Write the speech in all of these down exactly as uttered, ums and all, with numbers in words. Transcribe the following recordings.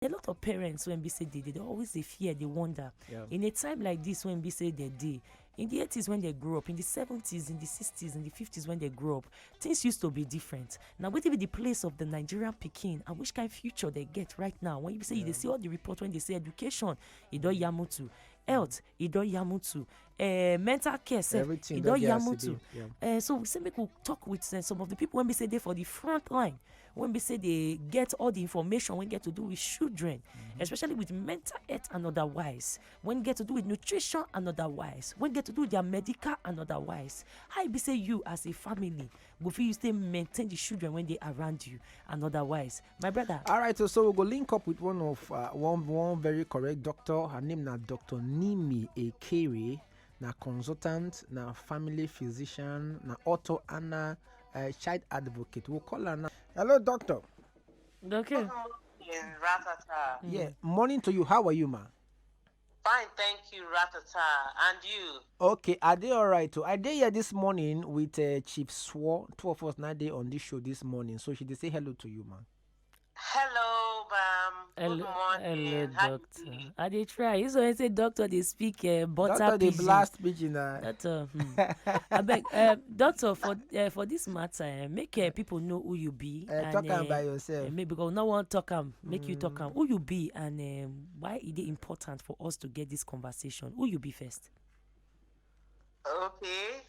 A lot of parents, when be say they, they always they fear, they wonder. Yeah. In a time like this, when be say they dey, in the eighties when they grew up, in the seventies, in the sixties, in the fifties when they grew up, things used to be different. Now, what be the place of the Nigerian pikin and which kind of future they get right now? When you say you they see all the report when they say education, it don't yamutu, health, it don't yamutu, uh, mental care, sef, Everything it don don't dey as e yamutu. be. Yeah. Uh, so we say make we talk with uh, some of the people when we say they for the front line, when we say they get all the information when get to do with children, especially with mental health and otherwise, when get to do with nutrition and otherwise, when get to do with their medical and otherwise. How e be say you as a family go fit you stay maintain the children when they around you and otherwise, my brother? All right, so, so we'll go link up with one of uh, one one very correct doctor. Her name now Doctor Nimi Ekere, na consultant, na family physician, na author, and na uh, child advocate. We'll call her now. Hello, doctor. Okay. Morning, Ratata. Yeah, morning to you. How are you, ma? Fine, thank you, Ratata. And you? Okay, are they all right too? I dey here this morning with uh, Chief Swore. Two of us now dey on this show this morning, so she dey say hello to you, ma. Hello, Bam. Good Hello, morning. hello, How you doctor. doing? I dey try. You always say doctor they speak uh, butter Doctor dey pidgin. blast pidgin na. Doctor, hmm. I beg, uh, doctor, for uh, for this matter, uh, make uh, people know who you be. Uh, And, talk am uh, by yourself. uh, maybe because no one talk am, make you talk am. Who you be and um, why is it important for us to get this conversation? Who you be first? Okay.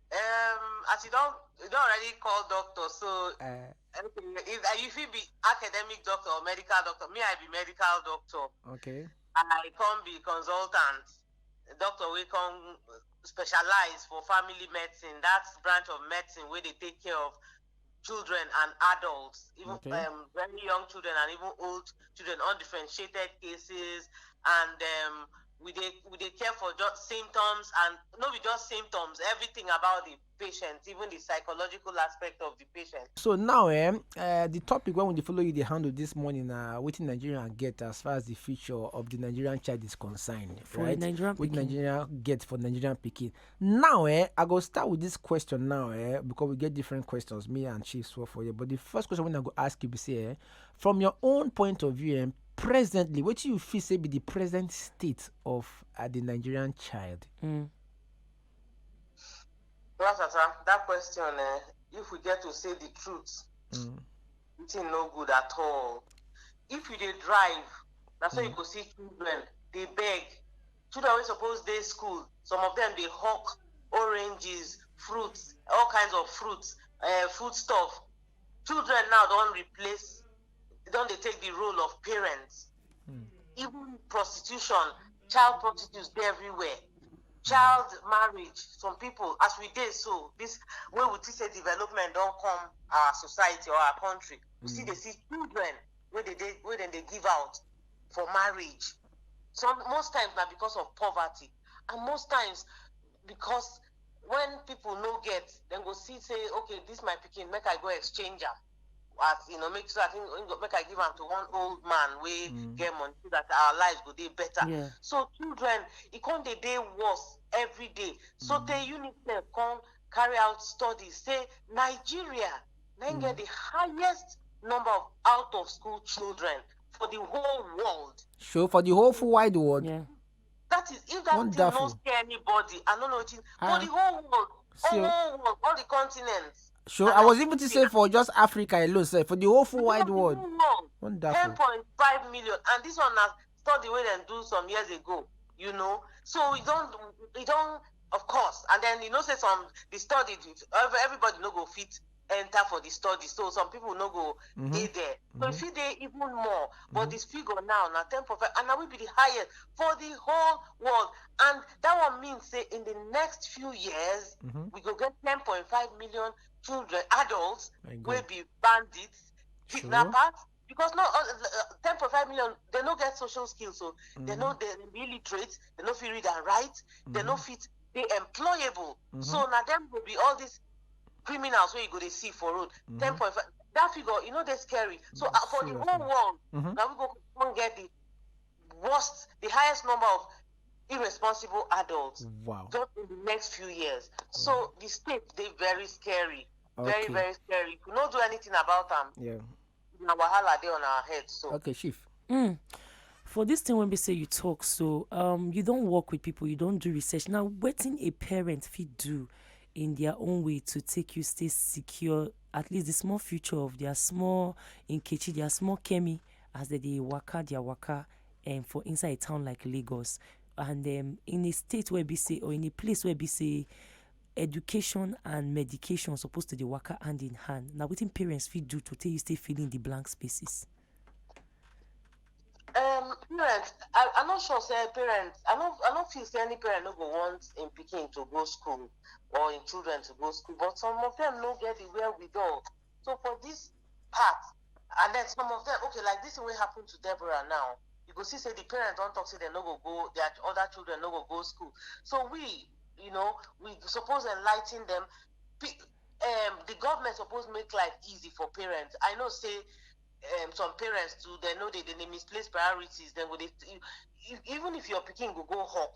Um, as you don't you don't already call doctor, so Uh, anything if uh, if you be academic doctor or medical doctor, me I be medical doctor. okay. I come be consultant, doctor we come specialize for family medicine. That's branch of medicine where they take care of children and adults, even Okay. um, very young children and even old children, undifferentiated cases, and um, we dey we dey care for just symptoms and not be just symptoms, everything about the patient, even the psychological aspect of the patient. So now, eh, uh, the topic when we dey follow you dey handle this morning, uh, wetin Nigerian get as far as the future of the Nigerian child is concerned, For a right? Nigerian Wetin pikin. Nigeria get for Nigerian pikin. Now, eh, I go start with this question now, eh, because we get different questions, me and Chief Swore for you. But the first question when I go ask you be say, eh, from your own point of view, eh, presently, what do you feel say be the present state of uh, the Nigerian child? Mm. Ratata, that question, eh, if we get to say the truth, Mm. thing no good at all. If you dey drive, that's why you go see children they beg. Children wey suppose dey school, some of them dey hawk oranges, fruits, all kinds of fruits, uh, food stuff. Children now don replace, don dey take the role of parents. Even prostitution, child prostitutes dey everywhere. Child marriage, some people as we dey so, this way we think say development don come our society or our country. We see they see children where they dey where then they give out for marriage. Some most times now because of poverty, and most times because when people no get, then go see say, okay, this my picking, make I go exchange am. As you know, make sure I think make I give am to one old man we get money so that our lives go dey better. Yeah. So children, e come dey dey worse every day. So tey UNICEF come carry out studies say Nigeria na im get the highest number of out of school children for the whole world. Show for the whole full wide world. Yeah. That is if that thing Wonderful. No scare anybody, I don't know wetin Ah. For the whole world, See, all oh. whole world, all the continents. Show I was even to say for just Africa alone, sir, for the whole full wide world. Wonderful. Ten point five million, and this one na study wey dem do some years ago. You know, so we don't, we don't, of course, and then you know say some the study, every- everybody no go fit enter for the study, so some people no go dey there. So e fit dey even more, but this figure now na ten point five, and na we be the highest for the whole world. And that one mean say in the next few years, we go get ten point five million children, adults My wey God. be bandits, Sure. kidnappers, because no uh, uh, ten point five million, they no get social skills, so they no they be illiterate, they no fit read and write, they no fit dey employable. So na them go be all these criminals wey you go dey see for road. Ten point five, that figure, you know, they scary. So uh, for the whole world, now we go come get the worst, the highest number of irresponsible adults Wow. just in the next few years. So the state dey very scary, very Okay. very scary. If you no do anything about them, Yeah. na wahala dey on our head so. Okay, Chief. Mm. For this thing when we say you talk, so um, you don't work with people, you don't do research. Now, wetin a parent fit do in their own way to take you stay secure, at least the small future of their small Nkechi, their small Kemi, as they dey waka, their waka, and for inside a town like Lagos, and um, in a state where be say, or in a place where be say, education and medication supposed to dey waka hand in hand. Now, wetin parents fit do to take you stay filling the blank spaces? Um, parents, I, I'm not sure say parents, I don't, I don't feel say any parent no go want in pikin to go school or in children to go school, but some of them no get the wherewithal. So for this part, and then some of them, okay, like this thing wey happen to Deborah now, you go see say the parents don talk say dem no go go, their other children no go go school. So we, you know, we suppose enlighten them. Pe- um, the government suppose make life easy for parents. I know say um, some parents too, they know they, they misplace priorities. Then go they, you, you, even if your pikin go go hawk,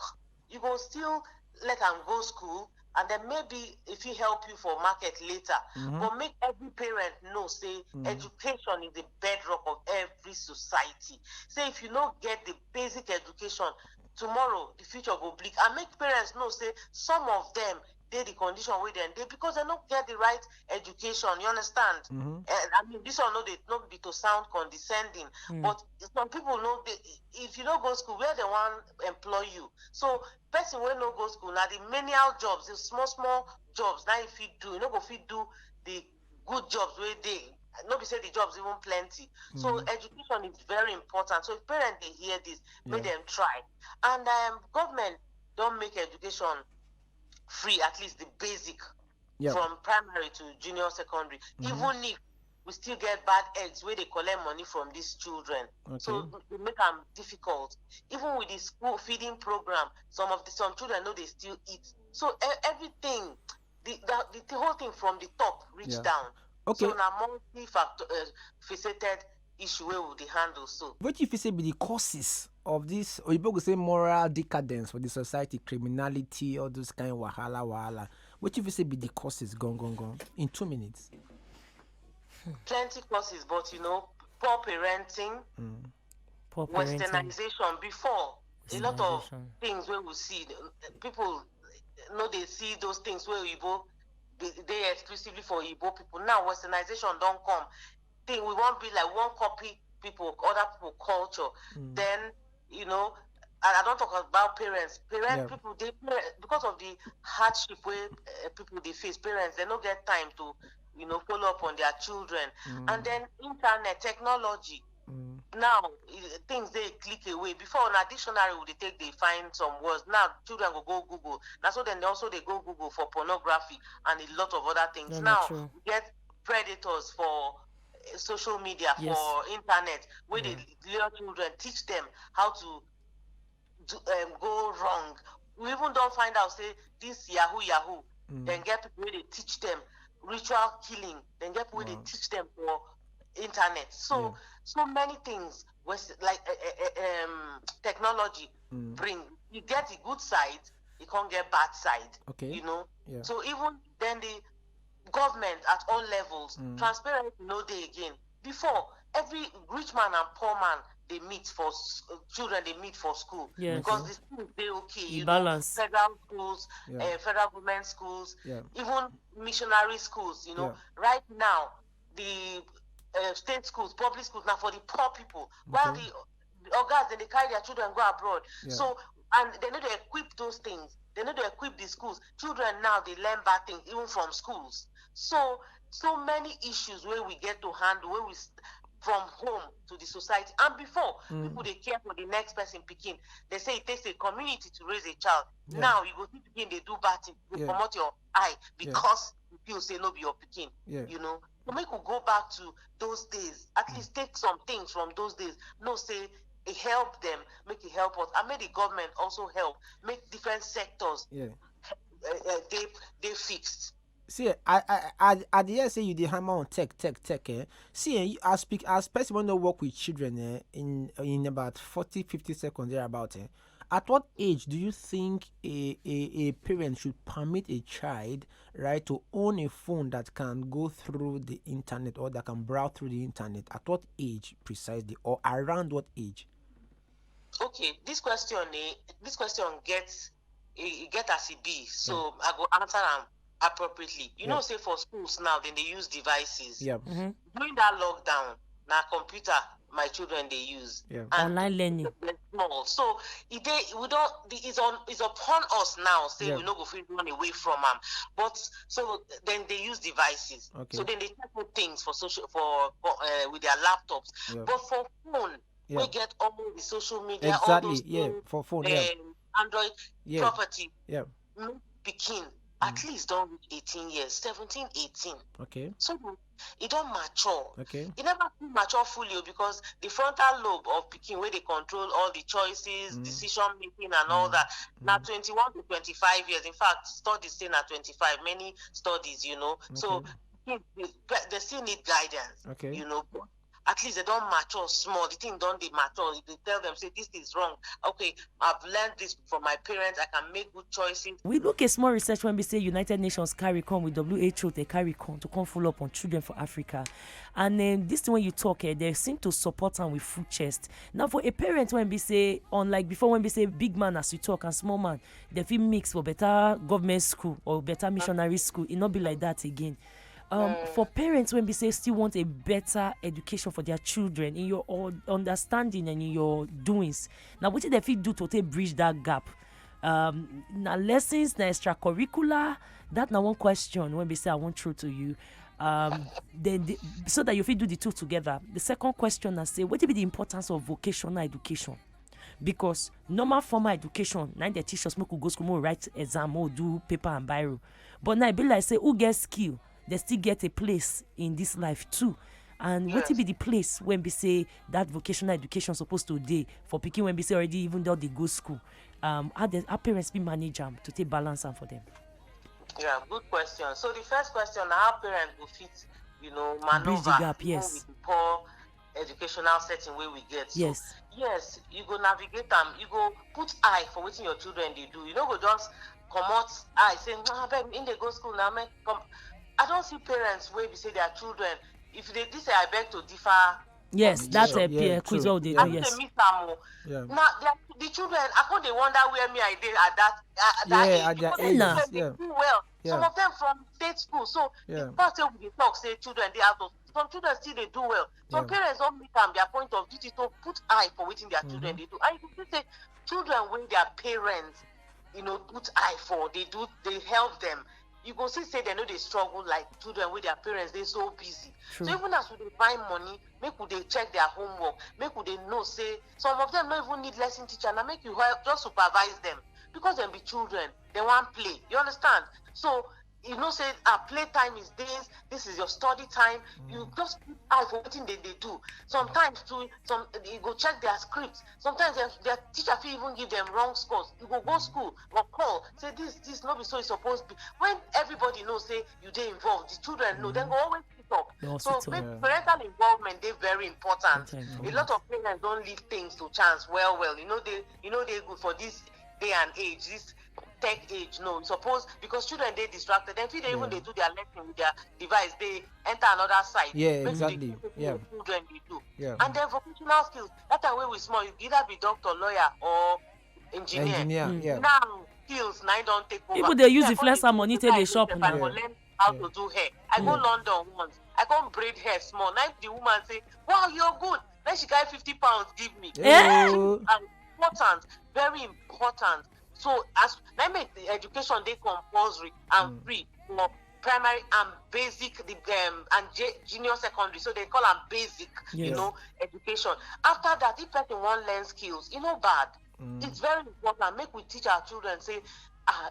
you go still let am go school, and then maybe if he help you for market later. But make every parent know say education is the bedrock of every society. Say if you no get the basic education, tomorrow the future go bleak. And make parents know say some of them dey the condition wey dem dey because dem no get the right education. You understand? Eh, I mean, this one no dey, no be to sound condescending, but some people no dey. If you no go school, where dem wan employ you? So person wey no go school, na the menial jobs, the small small jobs na you fit do. You no go fit do the good jobs wey dey. No be say the jobs even plenty. So education is very important. So if parents dey hear this, make dem try. And um, government don make education free, at least the basic, Yeah. from primary to junior secondary. Even if we still get bad eggs wey dey collect money from these children. So Okay. e make am difficult. Even with the school feeding program, some of the some children no dey still eat. So e- everything, the, the, the, the whole thing from the top reach Yeah. down. Okay. So na multi-factor uh, faceted issue wey we dey handle so. Wetin you feel say be the causes of this, or you go say, moral decadence for the society, criminality, all those kind of wahala wahala? Wetin you feel say be the causes? Gone, gone, gone. In two minutes. Plenty causes, but you know, poor parenting, Poor parenting. Westernization. Before, a lot of Westernization. Things wey we see, uh, people no dey see those things wey Oyibo dey dey exclusively for Oyibo people. Now Westernization don come. Thing we wan be like, we wan copy people, other people culture. Then, you know, I, I don talk about parents. Parents, Yeah. People dey, because of the hardship wey uh, people dey face, parents, they no get time to, you know, follow up on their children. And then internet, technology. Now, eh, things dey click away. Before, na dictionary we dey take dey find some words. Now children go go Google. Na so then they also dey go Google for pornography and a lot of other things. Yeah, na Now true. We get predators for eh, social media, Yes. For internet, where they lure children, teach them how to do, um, go wrong. We even don find out say this yahoo yahoo, then get people wey dey teach them ritual killing, then get people wey dey Wow. Teach them for internet. So Yeah. So many things was like uh, uh, uh, um, technology Mm. Bring. You get the good side, you can't get bad side. Okay. You know. Yeah. So even then the government at all levels, Mm. Transparency no dey again. Before, every rich man and poor man they meet for s- uh, children they meet for school Yes. Because the schools they okay. The You balance. Know, federal schools, Yeah. uh, federal government schools, Yeah. Even missionary schools. You know, Yeah. Right now the uh, state schools, public schools now for the poor people, while Okay. the, the ogas then they carry their children go abroad. Yeah. So and they need to equip those things. They need to equip the schools. Children now they learn bad things even from schools. So so many issues where we get to handle where we s- from home to the society. And before Mm. People they care for the next person picking. They say it takes a community to raise a child. Yeah. Now you go see picking they do bad thing. You Yeah. Promote your eye Yeah. Because you feel say no be your picking. Yeah. You know. So make we go back to those days. At least take some things from those days. No say it help them, make it help us, and make the government also help make different sectors Yeah. uh, uh, they they fixed. See, I I I I dey hear say you dey hammer on tech, tech, tech. Eh? See, eh, you, as speak as person wey no work with children, eh, in in about forty, fifty seconds thereabout, eh, At what age do you think a, a, a parent should permit a child, right, to own a phone that can go through the internet or that can browse through the internet? At what age precisely, or around what age? Okay, this question, eh, this question gets, e e get as e be, so I go answer am appropriately. You Yeah. know say for schools now, dem dey use devices. Yeah. During that lockdown, na computer my children dey use. Yeah. And Online learning. dem small. So e dey, we don, the, it's on, it's upon us now say Yeah. we no go fit run away from am. But so then they use devices. Okay. So then they check things for social, for, for uh, with their laptops. Yeah. But for phone, Yeah. we get all the social media, all Exactly. those Yeah. things, For phone. Yeah. um, Android Yeah. property, Yeah. make pikin at least don reach eighteen years, seventeen, eighteen. Okay. So e don mature. Okay. E never too mature fully o, because the frontal lobe of pikin wey dey control all the choices, Mm. decision making, and all that na Mm. twenty-one to twenty-five years. In fact, studies say na twenty-five. Many studies, you know. So Okay. pikin dey, they still need guidance. Okay. You know, but at least they don mature small. The thing don dey mature. You dey tell them say this is wrong. Okay, I've learned this from my parents. I can make good choices. We look a small research when we say United Nations carry come with W H O, they carry come to come full up on children for Africa. And um, this thing when you talk, eh, they seem to support am with full chest. Now for a parent when we say, unlike before when we say big man as you talk and small man, they fit mix for better government school or better missionary school. It not be like that again. Um, for parents when we say still want a better education for their children in your un- understanding and in your doings, now what did they fit do to take bridge that gap? Um, na lessons, na extracurricular. That na one question when we say I want through to you. Um, then the, so that you fit do the two together. The second question I say, what would be the importance of vocational education? Because normal formal education, now the teachers make we go school, make we write exam, make we do paper and biro. But now I be like say, who gets skill, they still get a place in this life too. And what would be the place when we say that vocational education supposed to day for pikin when we say already even though they go school? Um, how, they, how parents be manage am to take balance am for them? Yeah, good question. So the first question na how parents go fit, you know, maneuver Bridge the gap, even yes. with the poor educational setting wey we get. So, Yes. Yes, you go navigate am. You go put eye for wetin your children dey do. You no go just comot eye say, "Ah, abeg, im dey go school na, make come." I don see parents wey be say their children, if they this say I beg to differ. Yes, Yeah, that's a yeah, peer quiz. true. What they Yeah. do, I yes. Dey miss am o. Yeah. Now the, the children, I come dey wonder where me I dey at that at that Yeah, age. at their Because age, some of them yeah. dey do well. Some Yeah. Of them from state school. So Yeah. it's not say we dey talk say children dey out of, some children still dey do well. Some Yeah. Parents don make am their point of duty to put eye for wetin their children dey do. And you go see say children wey their parents, you know, put eye for, they do, they help them. You go see say they no dey struggle like children wey their parents dey so busy. True. So even as we dey find money, make we dey check their homework, make we dey know say some of them no even need lesson teacher. Now make you help, just supervise them because dem be children, they wan play. You understand? So you know say ah, play time is this, this is your study time. You just put eye for wetin dem dey do. Sometimes too, some you go check their script. Sometimes their, their teacher fit even give them wrong scores. You go go school or call say this, this no be so e suppose be. When everybody know say you dey involved, the children know, dem go always pick up. Dem go So fit make Yeah. parental involvement dey very important. Parental A lot of parents don leave things to chance well well. You know they, you know they good for this day and age, this tech age. No, you suppose, because children dey distracted. Dem fit dey even Yeah. dey do their lesson with their device, they enter another side. Yeah, Make we dey exactly. see wetin Yeah. the children dey do. Yeah. And then vocational skills, that time wey we small, you either be doctor, lawyer, or engineer. Engineer. Yeah. Now skills na im don take over. People dey use Me, I the come flex dey and money do take dey like shop if now. I go learn how to do hair. I go Yeah. London once. I come braid hair small. Now the woman say, "Wow, you're good." Then she carry fifty pounds give me. Eh? Oh. And important, very important. So as na make the education dey compulsory and Mm. free for primary and basic, the um, and J- junior secondary. So they call am basic, you Yes. know, education. After that, if person wan learn skills, e no bad. Mm. It's very important. Make we teach our children say, ah,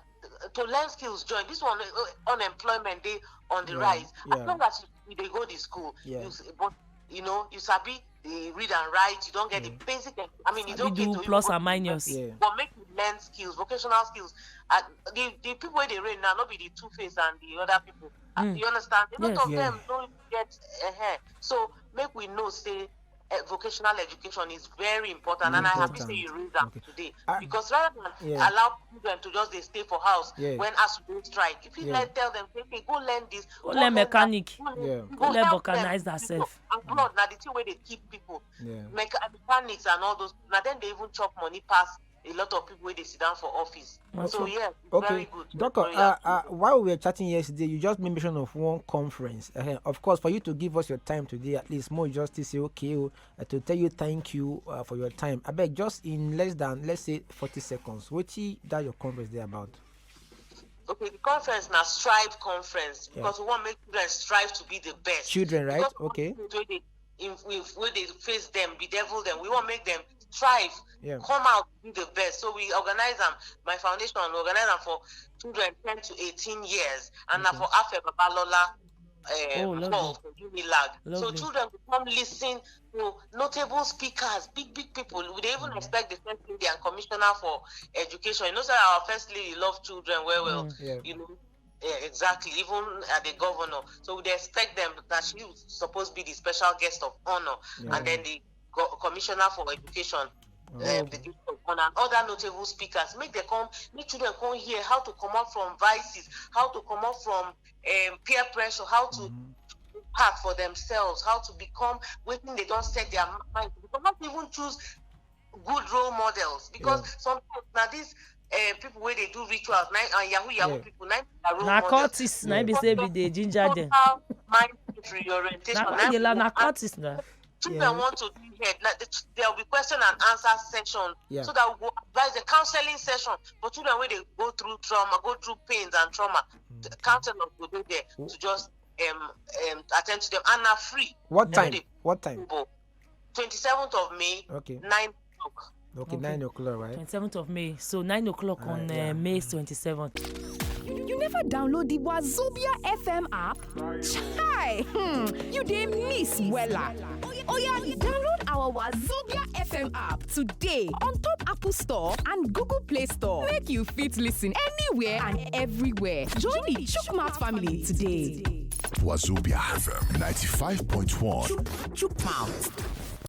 to learn skills join. This one, uh, unemployment dey on the Yeah, rise. yeah. As long as you, you dey go the school, Yeah. you, s- but you know, you sabi the read and write. You don't get Yeah. the basic. I mean, it's Sabi okay do to plus go and to minus. university, Yeah. but make you learn skills, vocational skills. Uh, the the people wey dey reign now, no be the Two Face and the other people. Uh, Mm. You understand? A lot Yes. of Yeah. them don't get ahead. So make we know say eh, vocational education is very important, and I happy say you raise am today, because rather than allow children to just dey stay for house when ASUU dey strike, if you let tell them say, okay, go learn this, go learn mechanic, go learn vulcanize that self. Abroad na the thing wey dey keep people, mechanics and all those, na dem dey even chop money pass a lot of people wey dey sit down for office. So yes, it's very good. Doctor, uh, uh, while we were chatting yesterday, you just made mention of one conference. Uh, of course, for you to give us your time today, at least more just to say, okay, oh, uh, to tell you thank you uh, for your time. I beg, just in less than, let's say, forty seconds, what that your conference there about? Okay, the conference na Strive conference, because we want make children strive to be the best. Children, right? Okay. Wey dey face them, bedevil them. We want make them strive, come out, be the best. So we organize them. My foundation, we organize them for children ten to eighteen years, and now for Afe Babalola, um, hall for Unilag. So children will come listen to notable speakers, big, big people. We dey even expect the first lady and commissioner for education. You know, say our first lady love children well, well. You know, yeah, exactly. Even at the governor. So we dey expect them that she suppose be the special guest of honor, and then the go- commissioner for education, um, the guest of honor, and other notable speakers. Make them come, make children come here how to come out from vices, how to come out from um, peer pressure, how to pack for themselves, how to become wetin they don set their mind to become. Not even choose good role models, because sometimes na these uh, people wey dey do rituals na, and yahoo yahoo people na im be their role models. Na cultists na im be say be dey ginger dem. Total mind reorientation. Na why dey la na cultists na. Children want to do head, like, the ch- there will be question and answer session, so that we go advise the counseling session for children wey dey go through trauma, go through pains and trauma. The counselors go dey there to just um, um attend to them, and na free. What time? What time? Twenty-seventh of May, okay, nine o'clock. Okay, okay, nine o'clock, right? Twenty-seventh of May. So nine o'clock on uh, May twenty-seventh. You, you never download the Wazobia F M app? Chai! Hmm, you dey miss wella. Oh yeah, download our Wazobia F M app today on top Apple Store and Google Play Store. Make you fit listen anywhere and everywhere. Join the Chukmat family today. Wazobia F M ninety-five point one. Chukmouth.